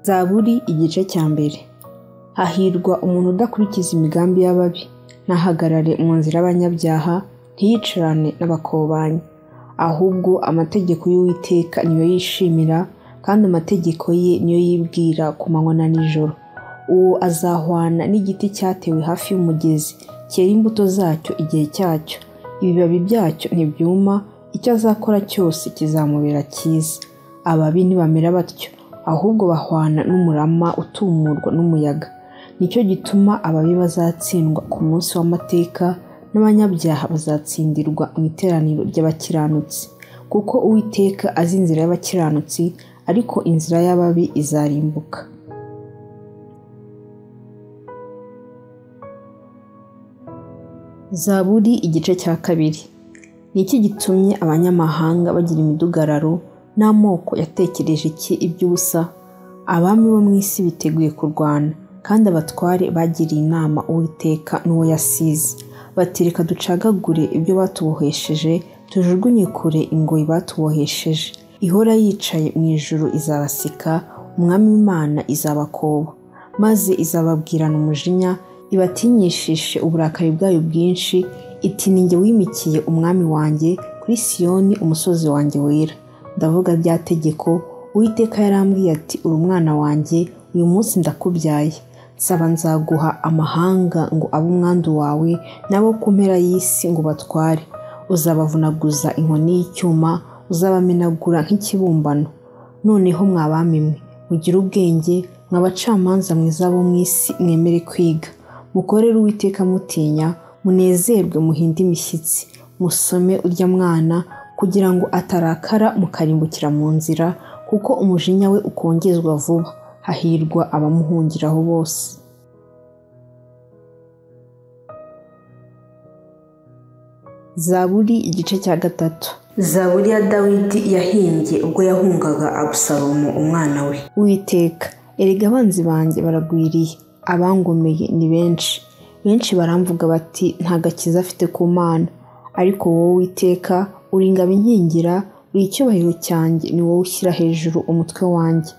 Zaburi igice cya mbere. Hahirwa umuntu udakurikiza imigambi y'ababi, ntahagarare mu nzira y'abanyabyaha, ntiyicarane n'abakobanyi. Ahubwo amategeko y'Uwiteka niyo yishimira, kandi amategeko ye niyo yibwira ku manywa na nijoro. Uwo azahwana n'igiti cyatewe hafi y'umugezi, cyera imbuto zacyo igihe cyacyo. Ibibabi byacyo ntibyuma, icyo azakora cyose kizamubera cyiza. Ababi ntibamera batyo, ahubwo bahwana n'umurama utumurwa n'umuyaga. Nicyo gituma ababi bazatsindwa ku munsi w'amateka, n'abanyabyaha bazatsindirwa mu iteraniro ry'abakiranutsi. Kuko Uwiteka azi inzira y'abakiranutsi, ariko inzira y'ababi izarimbuka. Zaburi igice cya kabiri. Ni iki gitumye abanyamahanga bagira imidugararo, n'amoko yatekereje iki iby'ubusa? Abami bo mu isi biteguye kurwana, kandi abatware bagiriye inama Uwiteka n'uwo yasize. Bati reka ducagagure ibyo batubohesheje, tujugunye kure ingoyi batubohesheje. Ihora yicaye mu ijuru izabaseka, Umwami Imana izabakoba, maze izababwirana umujinya, ibatinyishishe uburakari bwayo bwinshi, iti ni njye wimikiye umwami wanjye kuri Siyoni umusozi wanjye wera. Ndavuga bya tegeko Uwiteka yarambwiye ati uri umwana wanjye, uyu munsi ndakubyaye. Nsaba nzaguha amahanga ngo abe umwandu wawe, nabo ku mpera y'isi ngo batware. Uzabavunaguza inkoni y'icyuma, uzabamenagura nk'ikibumbano. Noneho mwa bami mwe, mugire ubwenge, mwa bacamanza mwiza bo mu isi mwemere kwiga. Mukorere Uwiteka mutinya, munezerwe muhinde imishyitsi. Musome urya mwana, kugira ngo atarakara mukarimbukira mu nzira, kuko umujinya we ukongezwa vuba. Hahirwa abamuhungiraho bose. Zaburi igice cya gatatu. Zaburi ya Dawidi yahimbye ubwo yahungaga Abusalomu umwana we. Uwiteka, erega abanzi banjye baragwiriye, abangomeye ni benshi. Benshi baramvuga bati nta gakiza afite ku Mana. Ariko wowe Uwiteka, uri ingabo inkingira, uri icyubahiro cyanjye, ni wowe ushyira hejuru umutwe wanjye.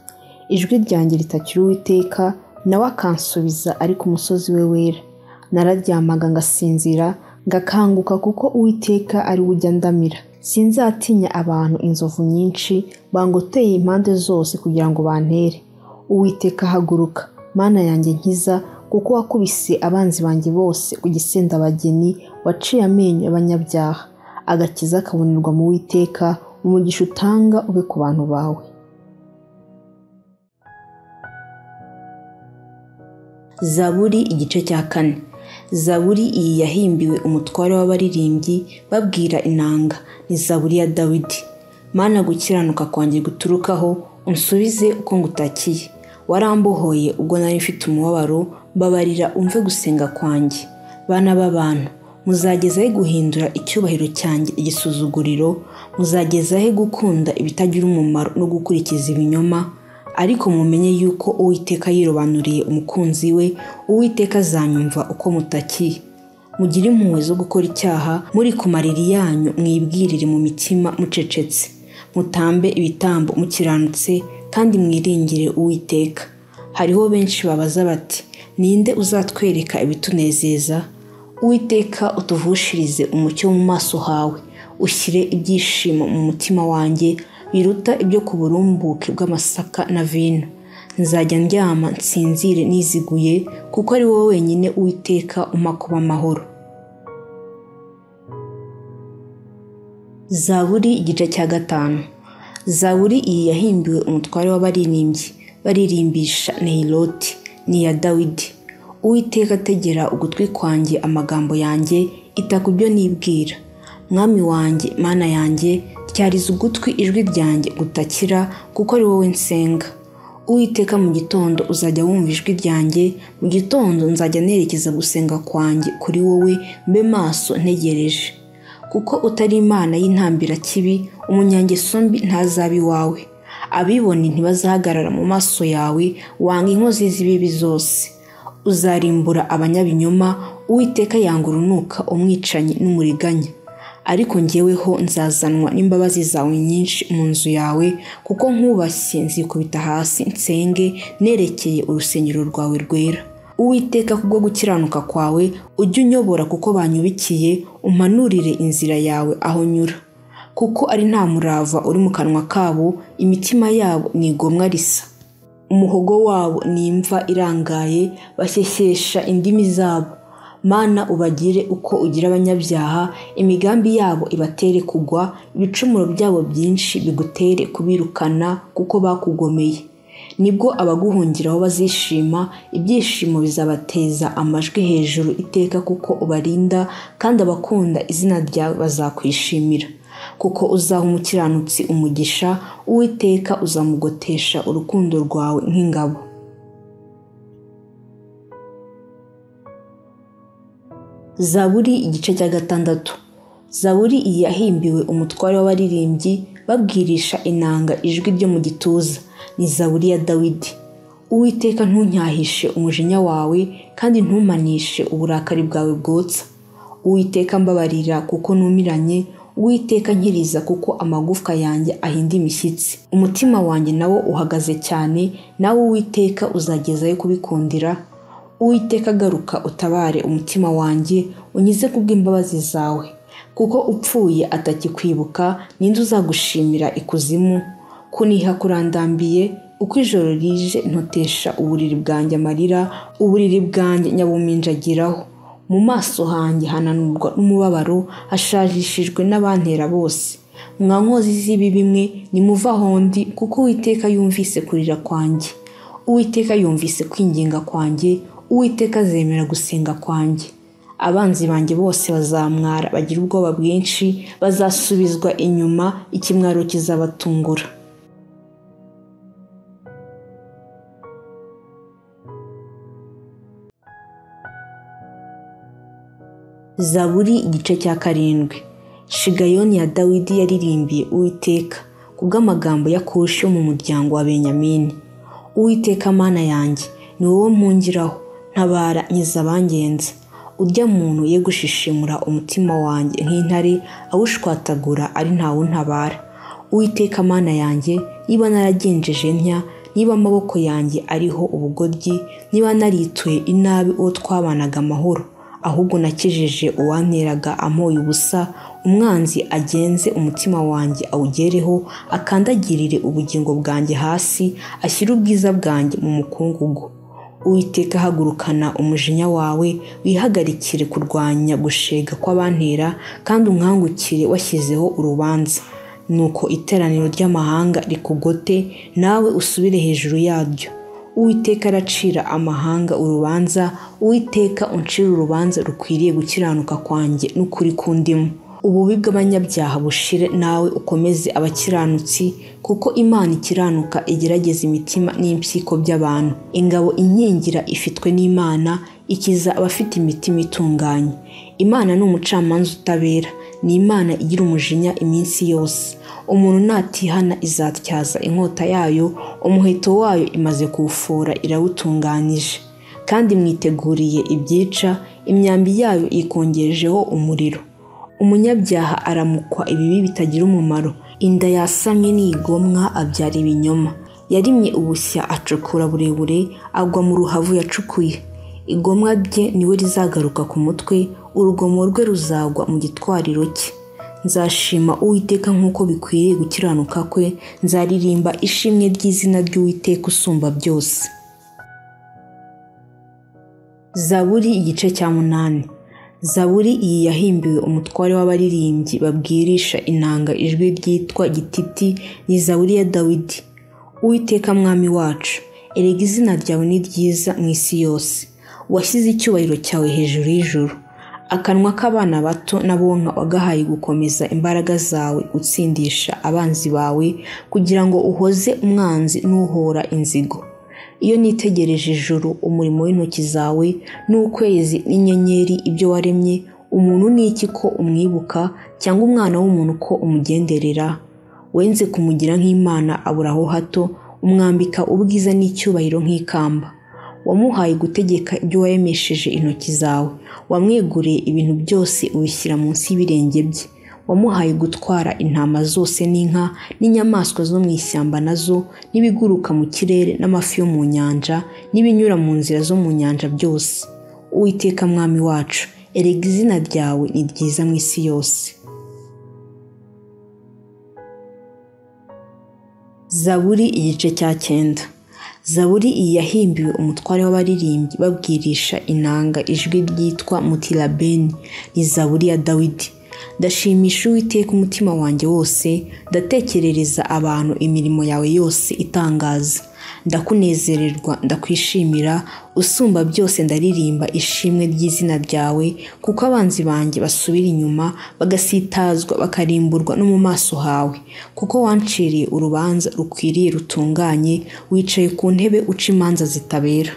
Ijwi ryanjye ritakira Uwiteka, nawe akansubiza ari ku musozi we wera. Nararyamaga ngasinzira, ngakanguka kuko Uwiteka ari we ujya ndamira. Sinzatinya abantu inzovu nyinshi bangoteye impande zose kugira ngo bantere. Uwiteka haguruka, Mana yanjye nkiza, kuko wakubise abanzi banjye bose ku gisendabageni, waciye amenyo y'abanyabyaha. Agakiza kabonerwa mu Uwiteka, umugisha utanga ube ku bantu bawe. Zaburi igice cya kane. Zaburi iyi yahimbiwe umutware w'abaririmbyi babwira inanga, ni Zaburi ya Dawidi. Mana gukiranuka kwanjye guturukaho, unsubize uko ngutakiye. Warambohoye ubwo nari mfite umubabaro, mbabarira umve gusenga kwanjye. Bana b'abantu, muzageza he guhindura icyubahiro cyanjye igisuzuguriro? Muzageza he gukunda ibitagira umumaro no gukurikiza ibinyoma? Ariko mumenye yuko Uwiteka yirobanuriye umukunzi we, Uwiteka azanyumva uko mutakiye. Mugire impuhwe zo gukora icyaha, muri ku mariri yanyu mwibwirire mu mitima mucecetse. Mutambe ibitambo mukiranutse, kandi mwiringire Uwiteka. Hariho benshi babaza bati ninde uzatwereka ibitunezeza? Uwiteka utuvushirize umucyo mu maso hawe, ushyire ibyishimo mu mutima wanjye biruta ibyo ku burumbuke bw'amasaka na vino. Nzajya ndyama nsinzire niziguye, kuko ari wowe wenyine Uwiteka umpa kuba amahoro. Zaburi igice cya gatanu. Zaburi iyi yahimbiwe umutware w'abaririmbyi baririmbisha Nehiloti, ni iya Dawidi. Uwiteka ategera ugutwi kwanjye amagambo yanjye, ita ku byo nibwira. Mwami wanjye, Mana yanjye, tyariza ugutwi ijwi ryanjye gutakira, kuko ari wowe nsenga. Uwiteka mu gitondo uzajya wumva ijwi ryanjye, mu gitondo nzajya nerekeza gusenga kwanjye kuri wowe, mbe maso ntegereje. Kuko utari Imana y'intambirakibi, umunyangeso mbi ntazaba iwawe. Abibone ntibazahagarara mu maso yawe, wanga inkozi z'ibibi zose. Uzarimbura abanyabinyoma, Uwiteka yanga urunuka umwicanyi n'umuriganya. Ariko njyeweho nzazanwa n'imbabazi zawe nyinshi mu nzu yawe, kuko nkubashye nzikubita hasi nsenge nerekeye urusengero rwawe rwera. Uwiteka, kubwo gukiranuka kwawe ujye unyobora, kuko banyubikiye, umpanurire inzira yawe aho nyura. Kuko ari nta murava uri mu kanwa kabo, imitima yabo ni igomwa risa. Umuhogo wabo ni imva irangaye, bashyeshyesha indimi zabo. Mana, ubagire uko ugira abanyabyaha, imigambi yabo ibatere kugwa, ibicumuro byabo byinshi bigutere kubirukana, kuko bakugomeye. Nibwo abaguhungiraho bazishima, ibyishimo bizabateza amajwi hejuru iteka, kuko ubarinda, kandi abakunda izina ryawe bazakwishimira. Kuko uzaha umukiranutsi umugisha, Uwiteka uzamugotesha urukundo rwawe nk'ingabo. Zaburi igice cya 6. Zaburi iyi yahimbiwe umutware w'abaririmbyi babwirisha inanga ijwi ryo mu gituza. Ni zaburi ya Dawidi. Uwiteka, ntunyahishe umujinya wawe, kandi ntumanishe uburakari bwawe bwotsa. Uwiteka, mbabarira kuko numiranye, Uwiteka nkiriza kuko amagufwa yanjye ahinda imishyitsi. Umutima wanjye nawo uhagaze cyane, nawe Uwiteka uzagezayo kubikundira. Uwiteka, garuka utabare umutima wanjye, unyize kubw'imbabazi zawe. Kuko upfuye atakikwibuka, ninde uzagushimira ikuzimu? Kuniha kurandambiye, uko ijoro rije ntotesha uburiri bwanjye amarira, uburiri bwanjye nyabuminjagiraho. Mu maso hanjye hananurwa n'umubabaro, hashajishijwe n'abantera bose. Mwa nkozi z'ibibi mwe, nimuve aho ndi, kuko Uwiteka yumvise kurira kwanjye. Uwiteka yumvise kwinginga kwanjye, Uwiteka azemera gusenga kwanjye. Abanzi banjye bose bazamwara bagira ubwoba bwinshi, bazasubizwa inyuma, ikimwaro kizabatungura. Zaburi igice cya 7. Shigayoni ya Dawidi yaririmbiye Uwiteka kubw'amagambo ya Kushi yo mu muryango wa Benyamini. Uwiteka Mana yanjye, ni wowe mpungiraho, ntabara nkiza abangenza. Urya muntu ye gushishimura umutima wanjye nk'intare, awushwatagura ari ntawuntabara. Uwiteka Mana yanjye, niba naragenjeje ntya, niba amaboko yanjye ariho ubugoryi, niba narituye inabi uwo twabanaga amahoro, ahubwo nakijije uwanteraga ampoye ubusa, umwanzi agenze umutima wanjye awugereho, akandagirire ubugingo bwanjye hasi, ashyire ubwiza bwanjye mu mukungugu. Uwiteka, hagurukana umujinya wawe, wihagarikire kurwanya gushega kw'abantera, kandi unkangukire washyizeho urubanza. Nuko iteraniro ry'amahanga rikugote, nawe usubire hejuru yaryo. Uwiteka aracira amahanga urubanza, Uwiteka uncira urubanza rukwiriye gukiranuka kwanjye n'ukuri kundimo. Ububi bw'abanyabyaha bushire, nawe ukomeze abakiranutsi, kuko Imana ikiranuka igerageza imitima n'impyiko by'abantu. Ingabo inkingira ifitwe n'Imana, ikiza abafite imitima itunganye. Imana ni umucamanza utabera, ni Imana igira umujinya iminsi yose. Umuntu natihana izatyaza inkota yayo, umuheto wayo imaze kuwufora irawutunganije. Kandi mwiteguriye ibyica, imyambi yayo ikongejeho umuriro. Umunyabyaha aramukwa ibibi bitagira umumaro, inda yasamye nigomwa abyara ibinyoma. Yarimye ubushya acukura burebure, agwa mu ruhavu yacukuye. Igomwa rye niwe rizagaruka ku mutwe, urugomo rwe ruzagwa mu gitwariro cye. Nzashima Uwiteka nk'uko bikwiriye gukiranuka kwe, nzaririmba ishimwe ry'izina ry'Uwiteka usumba byose. Zaburi igice cya 8. Zaburi iyi yahimbiwe umutware w'abaririmbyi babwirisha inanga ijwi ryitwa Gititi, ni zaburi ya Dawidi. Uwiteka mwami wacu, erega izina ryawe ni ryiza mu isi yose. Washyize icyubahiro cyawe hejuru y'ijuru. Akanwa k'abana bato n'abonka wagahaye gukomeza imbaraga zawe gutsindisha abanzi bawe, kugira ngo uhoze umwanzi n'uhora inzigo. Iyo nitegereje ijuru, umurimo w'intoki zawe, n'ukwezi n'inyenyeri ibyo waremye, umuntu ni iki ko umwibuka, cyangwa umwana w'umuntu ko umugenderera? Wenze kumugira nk'Imana abura aho hato, umwambika ubwiza n'icyubahiro nk'ikamba. Wamuhaye gutegeka ibyo waremesheje intoki zawe, wamweguriye ibintu byose ubishyira munsi y'ibirenge bye. Wamuhaye gutwara intama zose n'inka n'inyamaswa zo mu ishyamba nazo, n'ibiguruka mu kirere n'amafi yo mu nyanja, n'ibinyura mu nzira zo mu nyanja byose. Uwiteka Mwami wacu, erega izina ryawe ni ryiza mu isi yose. Zaburi igice cya 9. Zaburi iyi yahimbiwe umutware w'abaririmbyi babwirisha inanga ijwi ryitwa Mutilabeni, ni Zaburi ya Dawidi. Ndashimisha Uwiteka umutima wanjye wose, ndatekerereza abantu imirimo yawe yose itangaza. Ndakunezererwa, ndakwishimira, usumba byose ndaririmba ishimwe ry'izina ryawe, kuko abanzi banjye basubira inyuma bagasitazwa bakarimburwa no mu maso hawe. Kuko wanciriye urubanza rukwiriye rutunganye, wicaye ku ntebe uca imanza zitabera.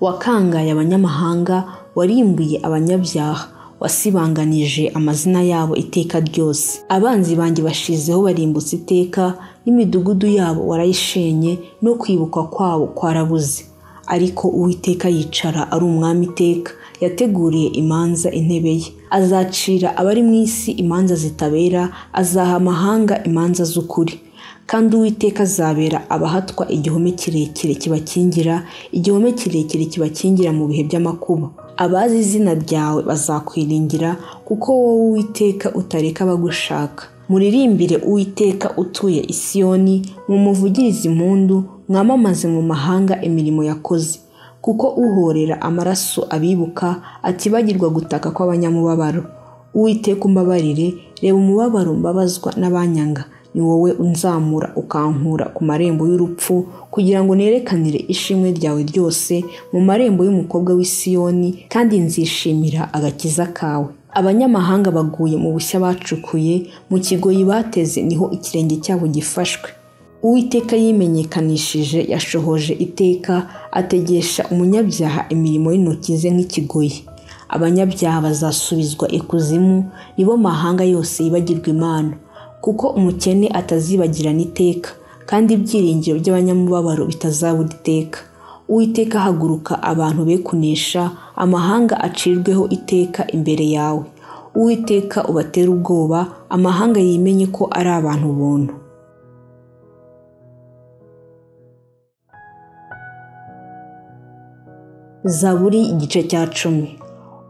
Wakangaye abanyamahanga, warimbuye abanyabyaha, wasibanganije amazina yabo iteka ryose. Abanzi banjye bashizeho barimbutse iteka, n'imidugudu yabo warayishenye, no kwibukwa kwabo kwarabuze. Ariko Uwiteka yicara ari umwami iteka, yateguriye imanza intebe ye. Azacira abari mu isi imanza zitabera, azaha amahanga imanza z'ukuri. Kandi Uwiteka azabera abahatwa igihome kirekire kibakingira, igihome kirekire kibakingira mu bihe by'amakuba. Abazi izina ryawe bazakwiringira, kuko wowe Uwiteka utareka abagushaka. Muririmbire Uwiteka utuye i Siyoni, mumuvugirize impundu, mwamamaze mu mahanga imirimo yakoze. Kuko uhorera amaraso abibuka, atibagirwa gutaka kw'abanyamubabaro. Uwiteka umbabarire, reba umubabaro mbabazwa n'abanyanga. Ni wowe unzamura ukankura ku marembo y'urupfu, kugira ngo nerekanire ishimwe ryawe ryose mu marembo y'umukobwa w'i Siyoni, kandi nzishimira agakiza kawe. Abanyamahanga baguye mu bushya bacukuye, mu kigoyi bateze niho ikirenge cyabo gifashwe. Uwiteka yimenyekanishije, yashohoje iteka, ategesha umunyabyaha imirimo y'intoki ze nk'ikigoyi. Abanyabyaha bazasubizwa ikuzimu, nibo mahanga yose yibagirwa Imana. Kuko umukene atazibagirana iteka, kandi ibyiringiro by'abanyamubabaro bitazabura iteka. Uwiteka haguruka abantu be kunesha, amahanga acirweho iteka imbere yawe. Uwiteka ubatera ubwoba, amahanga yimenye ko ari abantu buntu. Zaburi igice cya 10.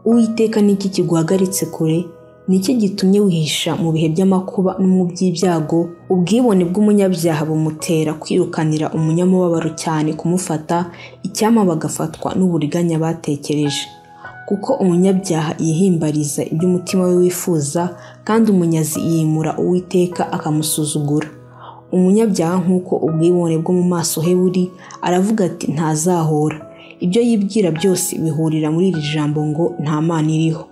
Uwiteka ni iki kiguhagaritse kure? Ni iki gitumye wihisha mu bihe by'amakuba no mu by'ibyago? Ubwibone bw'umunyabyaha bumutera kwirukanira umunyamubabaro cyane kumufata, icyama bagafatwa n'uburiganya batekereje. Kuko umunyabyaha yihimbariza iby'umutima we wifuza, kandi umunyazi yimura Uwiteka akamusuzugura. Umunyabyaha nk'uko ubwibone bwo mu maso he buri, aravuga ati ntazahora. Ibyo yibwira byose bihurira muri iri jambo ngo nta Mana iriho.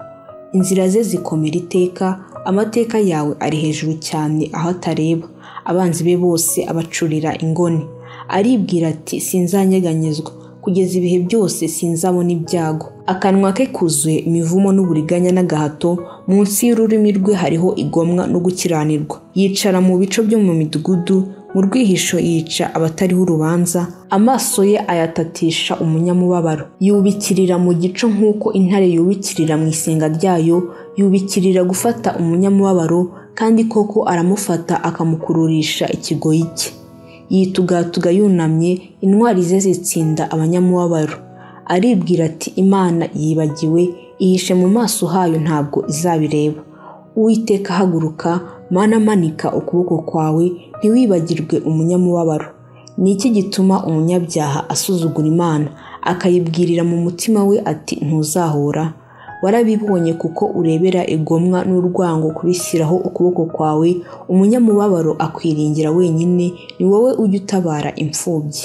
Inzira ze zikomera iteka, amateka yawe ari hejuru cyane aho atareba. Abanzi be bose abacurira ingoni. Aribwira ati sinzanyeganyezwa, kugeza ibihe byose sinzabona ibyago. Akanwa ke kuzuye imivumo n'uburiganya n'agahato, munsi y'ururimi rwe hariho igomwa no gukiranirwa. Yicara mu bico byo mu midugudu, mu rwihisho yica abatariho urubanza, amaso ye ayatatisha umunyamubabaro. Yubikirira mu gico nk'uko intare yubikirira mu isenga ryayo, yubikirira gufata umunyamubabaro, kandi koko aramufata akamukururisha ikigoyi cye. Yitugatuga yunamye, intwari ze zitsinda abanyamubabaro. Aribwira ati Imana yibagiwe, ihishe mu maso hayo ntabwo izabireba. Uwiteka haguruka, Mana manika ukuboko kwawe, ntiwibagirwe umunyamubabaro. Ni iki gituma umunyabyaha asuzugura Imana, akayibwirira mu mutima we ati ntuzahora? Warabibonye kuko urebera igomwa n'urwango kubishyiraho ukuboko kwawe, umunyamubabaro akwiringira wenyine, ni wowe ujya utabara imfubyi.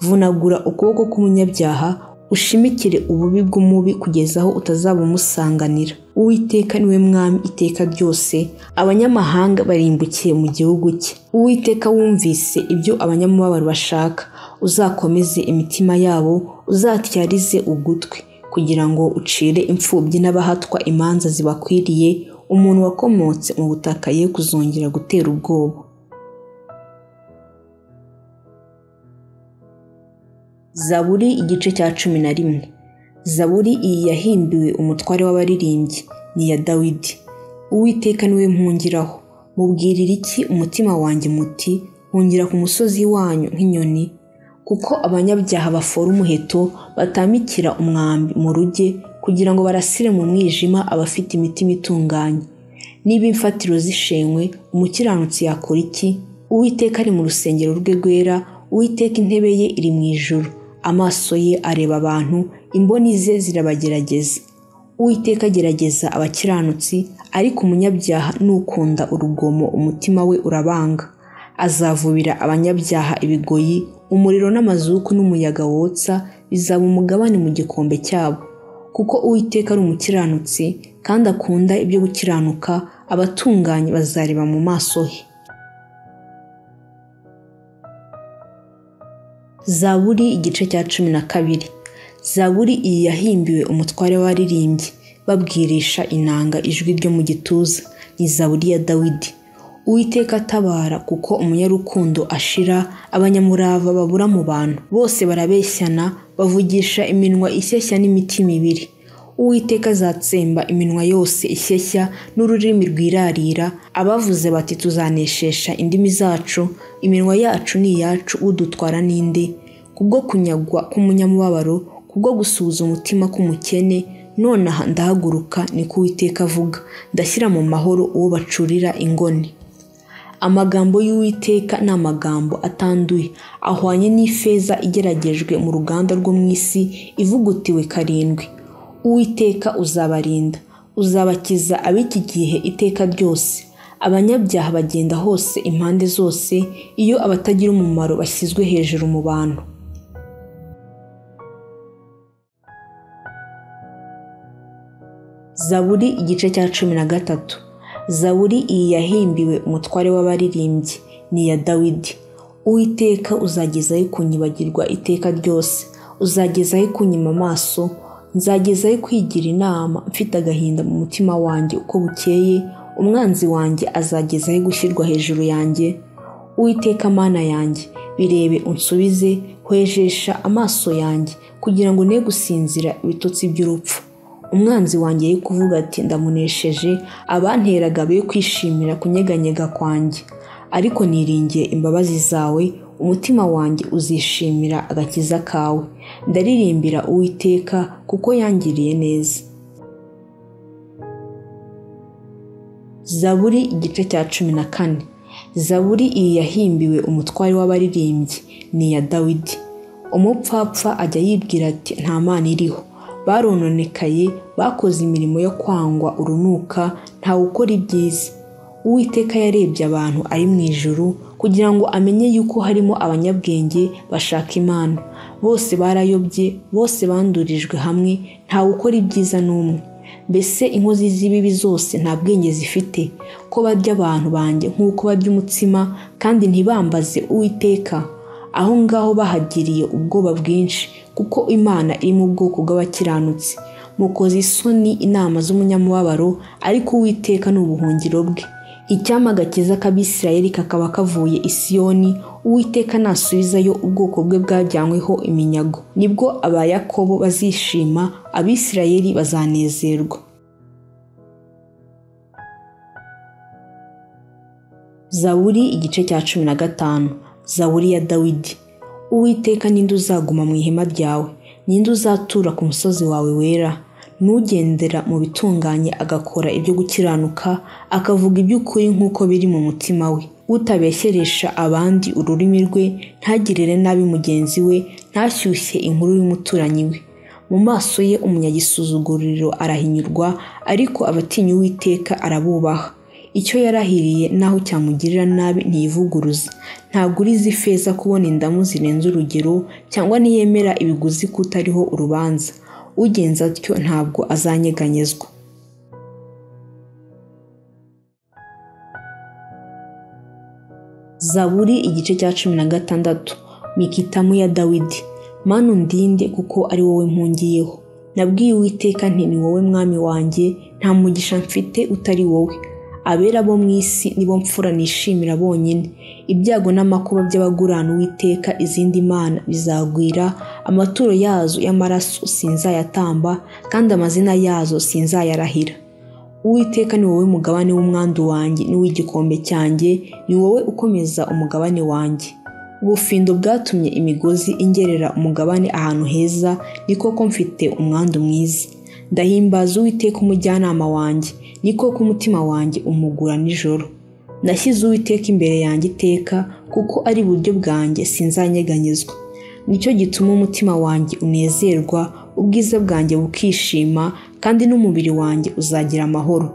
Vunagura ukuboko k'umunyabyaha, ushimikire ububi bw'umubi kugeza aho utazaba umusanganira. Uwiteka niwe mwami iteka ryose, abanyamahanga barimbukiye mu gihugu cye. Uwiteka wumvise ibyo abanyamubabaro bashaka, uzakomeze imitima yabo, uzatyarize ugutwi, kugira ngo ucire imfubyi n'abahatwa imanza zibakwiriye, umuntu wakomotse mu butaka ye kuzongera gutera ubwoba. Zaburi igice cya 11. Zaburi iyi yahimbiwe umutware w'abaririmbyi, ni iya Dawidi. Uwiteka niwe mpungiraho. Mubwirira iki umutima wanjye muti hungira ku musozi wanyu nk'inyoni? Kuko abanyabyaha bafora umuheto, batamikira umwambi mu ruge, kugira ngo barasire mu mwijima abafite imitima itunganye. Niba imfatiro zishenywe, umukiranutsi yakora iki? Uwiteka ari mu rusengero rwe rwera, Uwiteka intebe ye iri mu ijuru. Amaso ye areba abantu, imboni ze zirabagerageza. Uwiteka agerageza abakiranutsi, ariko umunyabyaha n'ukunda urugomo umutima we urabanga. Azavubira abanyabyaha ibigoyi, umuriro n'amazuku n'umuyaga wotsa bizaba umugabane mu gikombe cyabo. Kuko Uwiteka ari umukiranutsi kandi akunda ibyo gukiranuka, abatunganye bazareba mu maso he. Zaburi igice cya 12. Zaburi iyi yahimbiwe umutware w'abaririmbyi, babwirisha inanga ijwi ryo mu gituza. Ni Zaburi ya Dawidi. Uwiteka atabara kuko umunyarukundo ashira, abanyamurava babura mu bantu. Bose barabeshyana, bavugisha iminwa ishyeshya n'imitima ibiri. Uwiteka azatsemba iminwa yose ishyeshya n'ururimi rwirarira. Abavuze bati tuzanesesha indimi zacu, iminwa yacu ni iyacu, udutwara n'indi. Kubwo kunyagwa k'umunyamubabaro, kubwo gusuhuza umutima k'umukene, nonaha ndahaguruka, niko Uwiteka avuga, ndashyira mu mahoro uwo bacurira ingoni. Amagambo y'Uwiteka ni amagambo atanduye, ahwanye n'ifeza igeragejwe mu ruganda rwo mu isi, ivugutiwe 7. Uwiteka uzabarinda, uzabakiza ab'iki gihe iteka ryose. Abanyabyaha bagenda hose impande zose, iyo abatagira umumaro bashyizwe hejuru mu bantu. Zaburi igice cya 13. Zaburi iyi yahimbiwe umutware w'abaririmbyi, ni iya Dawidi. Uwiteka uzagezayo kunyibagirwa iteka ryose, uzagezayo kunyima amaso, nzagezayo kwigira inama mfite agahinda mu mutima wanjye uko bukeye, umwanzi wanjye azagezayo gushyirwa hejuru yanjye. Uwiteka Mana yanjye, birebe unsubize, hwejesha amaso yanjye kugira ngo ne gusinzira ibitotsi by'urupfu. Umwanzi wanjye ye kuvuga ati ndamunesheje, abanteraga be kwishimira kunyeganyega kwanjye. Ariko niringiye imbabazi zawe, umutima wanjye uzishimira agakiza kawe. Ndaririmbira Uwiteka kuko yangiriye neza. Zaburi igice cya 14. Zaburi iyi yahimbiwe umutware w'abaririmbyi, ni iya Dawidi. Umupfapfa ajya yibwira ati nta Mana iriho. Barononekaye, bakoze imirimo yo kwangwa urunuka, ntawe ukora ibyiza. Uwiteka yarebye abantu ari mu ijuru kugira ngo amenye yuko harimo abanyabwenge bashaka Imana. Bose barayobye, bose bandurijwe hamwe, ntawe ukora ibyiza n'umwe. Mbese inkozi z'ibibi zose nta bwenge zifite, ko barya abantu banjye nk'uko barya umutsima, kandi ntibambaze Uwiteka? Aho ngaho bahagiriye ubwoba bwinshi, kuko Imana iri mu bwoko bw'abakiranutsi. Mukoze isoni inama z'umunyamubabaro, ariko Uwiteka ni ubuhungiro bwe. Icyampa agakiza k'Abisirayeli kakaba kavuye i Siyoni, Uwiteka nasubizayo ubwoko bwe bwajyanyweho iminyago. Nibwo aba Yakobo bazishima, Abisirayeli bazanezerwa. Zaburi igice cya 15. Zaburi ya Dawidi. Uwiteka ninde uzaguma mu ihema ryawe? Ninde uzatura ku musozi wawe wera? Nugendera mu bitunganye agakora ibyo gukiranuka, akavuga iby'ukuri nk'uko biri mu mutima we. Utabeshyeresha abandi ururimi rwe, ntagirire nabi mugenzi we, ntashyushye inkuru y'umuturanyi we. Mu maso ye umunyagisuzuguriro arahinyurwa, ariko abatinya Uwiteka arabubaha. Icyo yarahiriye naho cyamugirira nabi ntiyivuguruza. Ntaguriza ifeza kubona indamu zirenze urugero, cyangwa ntiyemera ibiguzi kutariho urubanza. Ugenza atyo ntabwo azanyeganyezwa. Zaburi igice cya 16. Mikitamu ya Dawidi. Mana undinde kuko ari wowe mpungiyeho. Nabwiye Uwiteka nti ni wowe mwami wanjye, nta mugisha mfite utari wowe. Abera bo mu isi nibo mfura nishimira bonyine. Ibyago n'amakuba by'abagurana Uwiteka izindi mana bizagwira, amaturo yazo y'amaraso sinzayatamba, kandi amazina yazo sinzayarahira. Uwiteka ni wowe mugabane w'umwandu wanjye n'uw'igikombe cyanjye, ni wowe ukomeza umugabane wanjye. Ubufindo bwatumye imigozi ingerera umugabane ahantu heza, ni koko mfite umwandu mwiza. Ndahimbaza Uwiteka umujyanama wanjye, ni koko umutima wanjye umugura nijoro. Nashyize Uwiteka imbere yanjye iteka, kuko ari iburyo bwanjye sinzanyeganyezwa. Nicyo gituma umutima wanjye unezerwa, ubwiza bwanjye bukishima, kandi n'umubiri wanjye uzagira amahoro.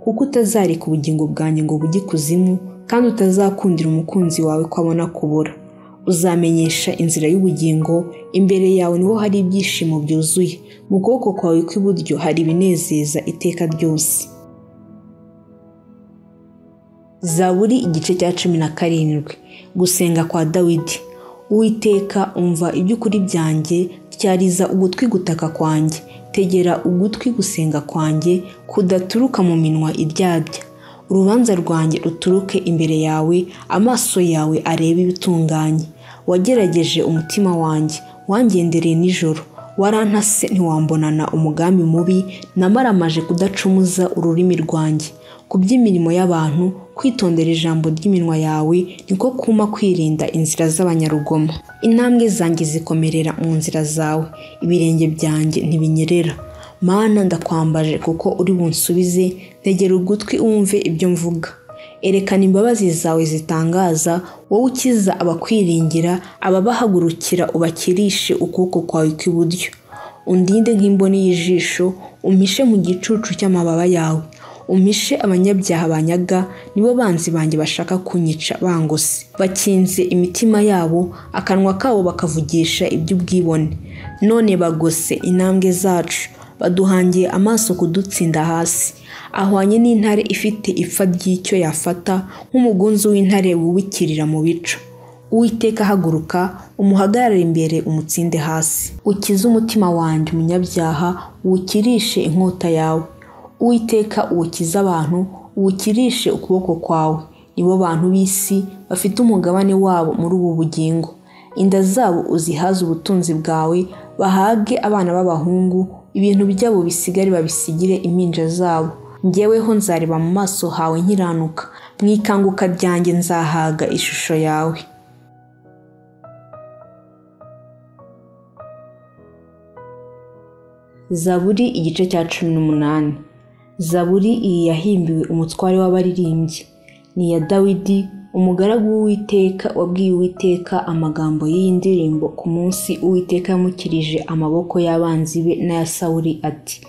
Kuko utazareka ubugingo bwanjye ngo bujye ikuzimu, kandi utazakundira umukunzi wawe ko abona kubura. Uzamenyesha inzira y'ubugingo, imbere yawe niho hari ibyishimo byuzuye, mu kuboko kwawe kw'iburyo hari ibinezeza iteka ryose. Zaburi igice cya 17. Gusenga kwa Dawidi. Uwiteka, umva iby'ukuri byanjye, tyariza ugutwi gutaka kwanjye, tegera ugutwi gusenga kwanjye kudaturuka mu minwa iryarya. Urubanza rwanjye ruturuke imbere yawe, amaso yawe arebe ibitunganye. Wagerageje umutima wanjye, wangendereye nijoro, warantase ntiwambonana umugambi mubi, namaramaje kudacumuza ururimi rwanjye. Ku by'imirimo y'abantu, kwitondera ijambo ry'iminwa yawe niko kuma kwirinda inzira z'abanyarugomo. Intambwe zanjye zikomerera mu nzira zawe, ibirenge byanjye ntibinyerera. Mana, ndakwambaje kuko uri bunsubize, ntegera ugutwi wumve ibyo mvuga. Erekana imbabazi zawe zitangaza, wowe ukiza abakwiringira, ababahagurukira ubakirishe ukuboko kwawe kw'iburyo. Undinde nk'imboni y'ijisho, umpishe mu gicucu cy'amababa yawe. Umpishe abanyabyaha banyaga, nibo banzi banjye bashaka kunyica bangose. Bakinze imitima yabo, akanwa kabo bakavugisha iby'ubwibone. None bagose intambwe zacu, baduhangiye amaso kudutsinda hasi. Ahwanye n'intare ifite ipfa ry'icyo yafata, nk'umugunzu w'intare wubikirira mu bico. Uwiteka haguruka, umuhagarare imbere umutsinde hasi. Ukize umutima wanjye umunyabyaha, uwukirishe inkota yawe. Uwiteka uwukize abantu, uwukirishe ukuboko kwawe. Nibo bantu b'isi bafite umugabane wabo muri ubu bugingo. Inda zabo uzihaze ubutunzi bwawe, bahage abana b'abahungu, ibintu byabo bisigare babisigire impinja zabo. Njyeweho nzareba mu maso hawe nkiranuka, mu ikanguka ryanjye nzahaga ishusho yawe. Zaburi igice cya 18. Zaburi iyi yahimbiwe umutware w'abaririmbyi, ni iya Dawidi umugaragu w'Uwiteka, wabwiye Uwiteka amagambo y'iyi ndirimbo ku munsi Uwiteka yamukirije amaboko y'abanzi be n'aya Sawuli ati: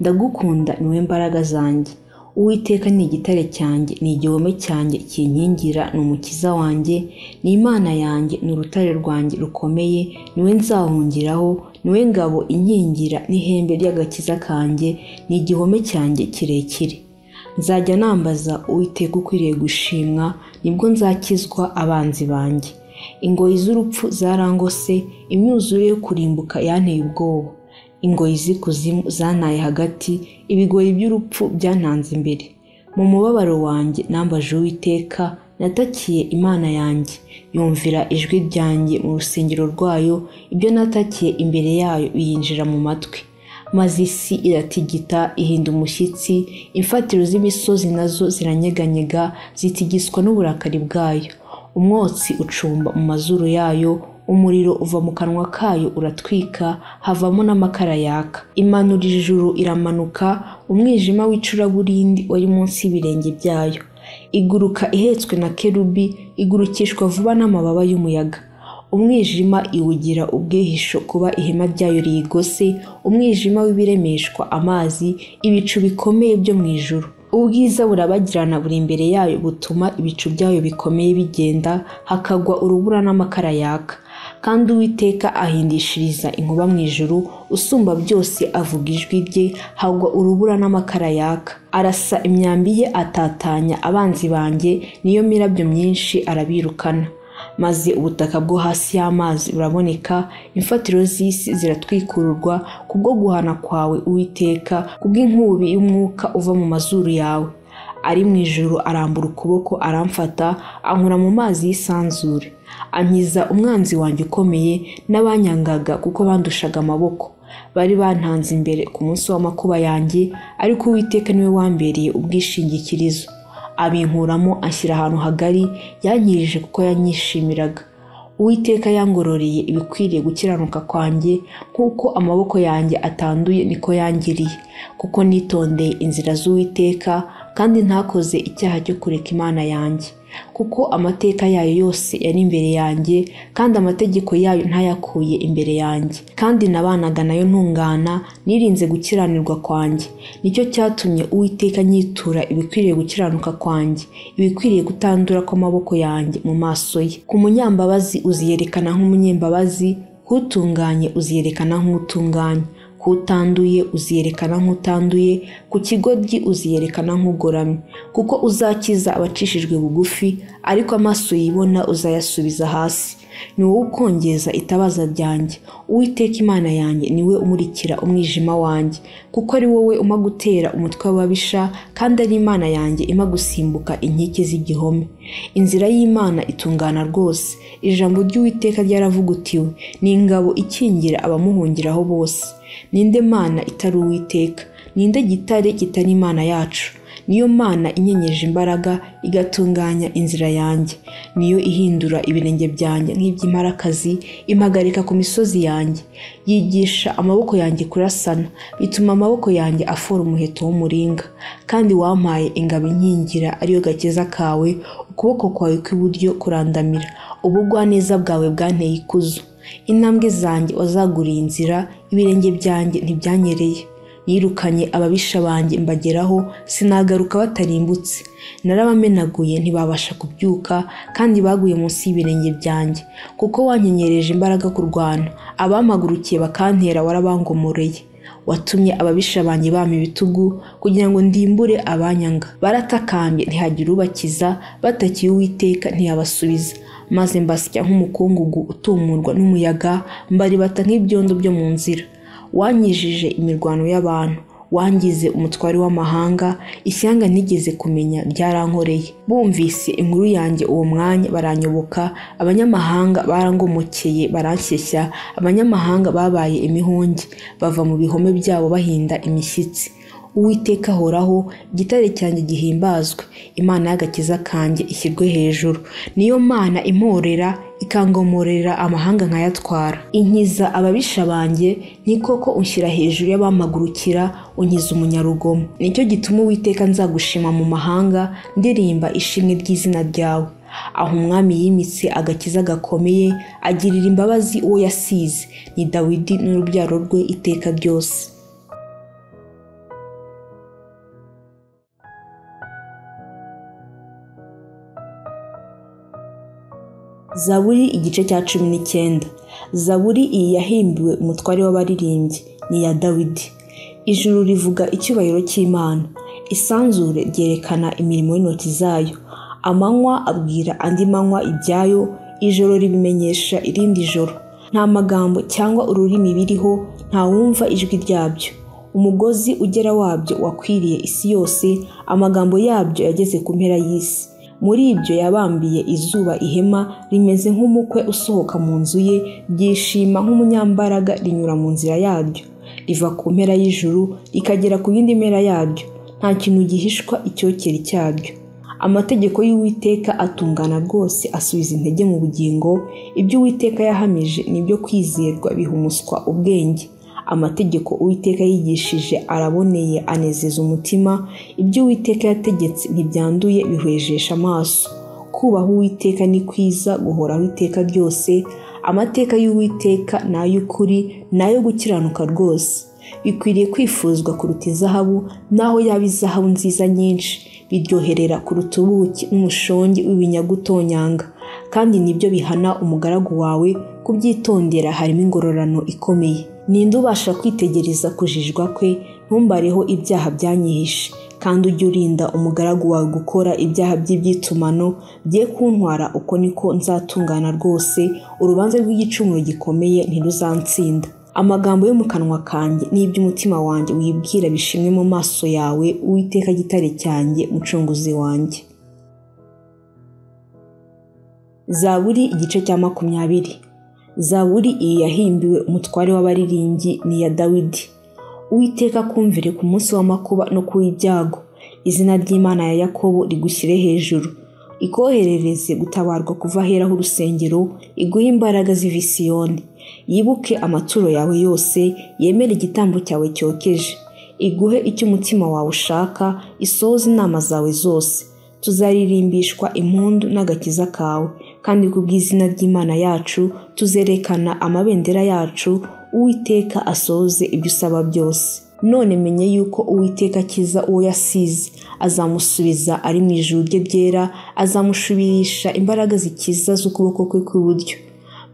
Ndagukunda niwe mbaraga zanjye. Uwiteka ni igitare cyanjye, ni igihome cyanjye kinkingira, ni umukiza wanjye, ni Imana yanjye, ni urutare rwanjye rukomeye, niwe nzahungiraho, niwe ngabo inkingira n'ihembe ry'agakiza kanjye, ni igihome cyanjye kirekire. Nzajya nambaza Uwiteka ukwiriye gushimwa, nibwo nzakizwa abanzi banjye. Ingoyi z'urupfu zarangose, imyuzure yo kurimbuka yanteye ubwoba. Ingoyi z'ikuzimu zantaye hagati, ibigoyi by'urupfu byantanze imbere. Mu mubabaro wanjye nambaje Uwiteka, natakiye Imana yanjye, yumvira ijwi ryanjye mu rusengero rwayo, ibyo natakiye imbere yayo biyinjira mu matwi. Maze isi iratigita ihinda umushyitsi, imfatiro z'imisozi nazo ziranyeganyega, zitigiswa n'uburakari bwayo. Umwotsi ucumba mu mazuru yayo, umuriro uva mu kanwa kayo uratwika, havamo n'amakara yaka. Imanura ijuru iramanuka, umwijima w'icuraburindi wari munsi y'ibirenge byayo. Iguruka ihetswe na kerubi, igurukishwa vuba n'amababa y'umuyaga. Umwijima iwugira ubwihisho kuba ihema ryayo riyigose, umwijima w'ibiremeshwa amazi, ibicu bikomeye byo mu ijuru. Ubwiza burabagirana buri imbere yayo, butuma ibicu byayo bikomeye bigenda, hakagwa urubura n'amakara yaka. Kandi Uwiteka ahindishiriza inkuba mu ijuru, usumba byose avuga ijwi rye, hagwa urubura n'amakara yaka. Arasa imyambi ye atatanya abanzi banjye, niyo mirabyo myinshi arabirukana. Maze ubutaka bwo hasi y'amazi buraboneka, imfatiro z'isi ziratwikururwa kubwo guhana kwawe Uwiteka, kubw'inkubi y'umwuka uva mu mazuru yawe. Ari mu ijuru arambura ukuboko aramfata, ankura mu mazi y'isanzure. Ankiza umwanzi wanjye ukomeye n'abanyangaga kuko bandushaga amaboko. Bari bantanze imbere ku munsi w'amakuba yanjye, ariko Uwiteka niwe wambereye ubwishingikirizo. Abinkuramo anshyira ahantu hagari, yankirije kuko yanyishimiraga. Uwiteka yangororeye ibikwiriye gukiranuka kwanjye, nk'uko amaboko yanjye atanduye niko yangiriye, kuko nitondeye inzira z'Uwiteka kandi ntakoze icyaha cyo kureka Imana yanjye. Kuko amateka yayo yose yari imbere yanjye, kandi amategeko yayo ntayakuye imbere yanjye. Kandi nabanaga nayo ntungana, nirinze gukiranirwa kwanjye. Nicyo cyatumye Uwiteka nyitura ibikwiriye gukiranuka kwanjye, ibikwiriye kutandura kw'amaboko yanjye mu maso ye. Ku munyambabazi uziyerekana nk'umunyembabazi, k'utunganye uziyerekana nk'utunganye, k'utanduye uziyerekana nk'utanduye, ku kigoryi uziyerekana nk'ugoramye. Kuko uzakiza abacishijwe bugufi, ariko amaso yibona uzayasubiza hasi. Ni wowe ukongeza itabaza ryanjye, Uwiteka Imana yanjye niwe umurikira umwijima wanjye. Kuko ari wowe umpa gutera umutwe w'ababisha, kandi ari Imana yanjye impa gusimbuka inkike z'igihome. Inzira y'Imana itungana rwose, ijambo ry'Uwiteka ryaravugutiwe, ni ingabo ikingira abamuhungiraho bose. Ninde Mana itari Uwiteka? Ninde gitare kitari Imana yacu? Niyo Mana inyenyeje imbaraga, igatunganya inzira yanjye. Niyo ihindura ibirenge byanjye nk'iby'imparakazi, impagarika ku misozi yanjye. Yigisha amaboko yanjye kurasana, bituma amaboko yanjye afora umuheto w'umuringa. Kandi wampaye ingabo inkingira, ariyo gakiza kawe, ukuboko kwawe kw'iburyo kurandamira. Ubugwaneza bwawe bwanteye ikuzo. Intambwe zanjye wazaguriye inzira, ibirenge byanjye ntibyanyereye. Nirukanye ababisha banjye mbageraho, sinagaruka batarimbutse. Narabamenaguye ntibabasha kubyuka, kandi baguye munsi y'ibirenge byanjye. Kuko wankenyereje imbaraga kurwana, abampagurukiye bakantera warabangomoreye. Watumye ababisha banjye bampa ibitugu, kugira ngo ndimbure abanyanga. Baratakambye ntihagira ubakiza, batakiye Uwiteka ntiyabasubiza. Maze mbasya nk'umukungugu utumurwa n'umuyaga, mbaribata nk'ibyondo byo mu nzira. Wanyijije imirwano y'abantu, wangize umutware w'amahanga, ishyanga ntigeze kumenya ryarankoreye. Bumvise inkuru yanjye uwo mwanya baranyoboka, abanyamahanga barangomokeye baranshyeshya, abanyamahanga babaye imihungi, bava mu bihome byabo bahinda imishyitsi. Uwiteka ahoraho, igitare cyanjye gihimbazwe, Imana y'agakiza kanjye ishyirwe hejuru. Niyo Mana imporera, ikangomorera amahanga nkayatwara. Inkiza ababisha banjye, ni koko unshyira hejuru y'abampagurukira, unkiza umunyarugomo. Nicyo gituma Uwiteka nzagushima mu mahanga, ndirimba ishimwe ry'izina ryawe. Aho umwami yimitse agakiza gakomeye, agirira imbabazi uwo yasize, ni Dawidi n'urubyaro rwe iteka ryose. Zaburi igice cya 19. Zaburi iyi yahimbiwe umutware w'abaririmbyi, ni iya Dawidi. Ijuru rivuga icyubahiro cy'Imana, isanzure ryerekana imirimo y'intoki zayo. Amanywa abwira andi manywa ibyayo, ijoro ribimenyesha irindi joro. Nta magambo cyangwa ururimi biriho, nta wumva ijwi ryabyo. Umugozi ugera wabyo wakwiriye isi yose, amagambo yabyo yageze ku mpera y'isi. Muri ibyo yabambiye izuba ihema rimeze nk'umukwe usohoka mu nzu ye, ryishima nk'umunyambaraga rinyura mu nzira yaryo. Riva ku mpera y'ijuru rikagera ku yindi mpera yaryo, nta kintu gihishwa icyokere cyaryo. Amategeko y'Uwiteka atungana rwose, asubiza intege mu bugingo. Ibyo Uwiteka yahamije nibyo kwizerwa, bihumuswa ubwenge. Amategeko Uwiteka yigishije araboneye, anezeza umutima. Ibyo Uwiteka yategetse ntibyanduye, bihwejesha amaso. Kubaha Uwiteka ni kwiza, guhoraho iteka ryose. Amateka y'Uwiteka ni ay'ukuri, ni ayo gukiranuka rwose. Bikwiriye kwifuzwa kuruta izahabu, naho yaba izahabu nziza nyinshi. Biryoherera kuruta ubuki n'umushongi w'ibinyagutonyanga. Kandi nibyo bihana umugaragu wawe, kubyitondera harimo ingororano ikomeye. Ninde ubasha kwitegereza kujijwa kwe? Ntumbareho ibyaha byanyihishe. Kandi ujye urinda umugaragu wawe gukora ibyaha by'ibyitumano, bye kuntwara, uko niko nzatungana rwose, urubanza rw'igicumuro gikomeye ntiruzantsinda. Amagambo yo mu kanwa kanjye n'iby'umutima wanjye wibwira bishimwe mu maso yawe, Uwiteka gitare cyanjye, mucunguzi wanjye. Zaburi igice cya 20. Zaburi iyi yahimbiwe umutware w'abaririmbyi ni iya Dawidi. Uwiteka akumvire ku munsi w'amakuba no ku w'ibyago. Izina ry'Imana ya Yakobo rigushyire hejuru. Ikoherereze gutabarwa kuva ahera h'urusengero, iguhe imbaraga ziva i Siyoni. Yibuke amaturo yawe yose, yemere igitambo cyawe cyokeje. Iguhe icyo umutima wawe ushaka, isohoze inama zawe zose. Tuzaririmbishwa impundu n'agakiza kawe, kandi ku bw'izina ry'Imana yacu tuzerekana amabendera yacu. Uwiteka asohoze ibyo usaba byose. None menye yuko Uwiteka akiza uwo yasize, azamusubiza ari mu ijuru rye ryera, azamushubirisha imbaraga zikiza z'ukuboko kwe kw'iburyo.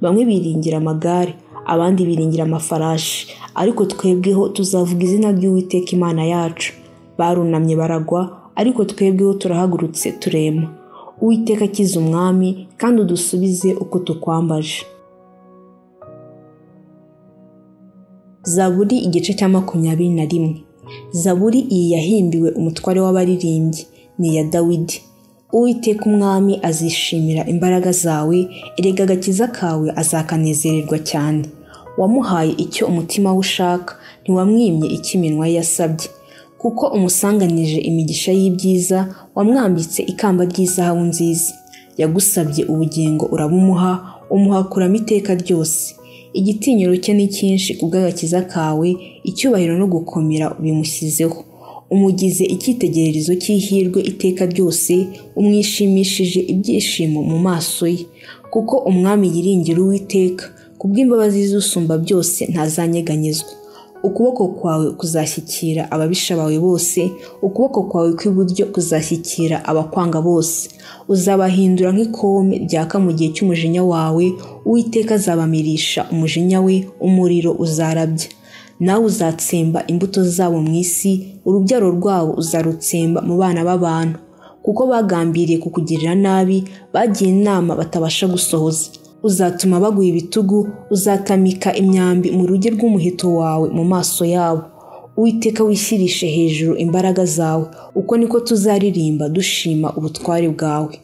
Bamwe biringira amagare, abandi biringira amafarashi, ariko twebweho tuzavuga izina ry'Uwiteka Imana yacu. Barunamye baragwa, ariko twebweho turahagurutse turema. Uwiteka akiza umwami, kandi udusubize uko tukwambaje. Zaburi igice cya 21. Zaburi iyi yahimbiwe umutware w'abaririmbyi ni iya Dawidi. Uwiteka umwami azishimira imbaraga zawe, erega agakiza kawe azakanezererwa cyane. Wamuhaye icyo umutima we ushaka, ntiwamwimye icyo iminwa ye yasabye. Kuko umusanganije imigisha y'ibyiza, wamwambitse ikamba ry'izahabu nziza. Yagusabye ubugingo urabumuha, umuha kurama iteka ryose. Igitinyiro cye ni cyinshi kubw'agakiza kawe, icyubahiro no gukomera bimushyizeho. Umugize icyitegererezo cy'ihirwe iteka ryose, umwishimishije ibyishimo mu maso ye. Kuko umwami yiringira Uwiteka, kubw'imbabazi z'Usumba byose ntazanyeganyezwa. Ukuboko kwawe kuzashyikira ababisha bawe bose, ukuboko kwawe kw'iburyo kuzashyikira abakwanga bose. Uzabahindura nk'ikome ryaka mu gihe cy'umujinya wawe, Uwiteka azabamirisha umujinya we, umuriro uzarabya. Nawe uzatsemba imbuto zabo mu isi, urubyaro rwabo uzarutsemba mu bana b'abantu. Kuko bagambiriye kukugirira nabi, bagiye inama batabasha gusohoza. Uzatuma baguha ibitugu, uzatamika imyambi mu rugi rw'umuheto wawe mu maso yabo. Uwiteka wishyirishe hejuru imbaraga zawe, uko niko tuzaririmba dushima ubutware bwawe.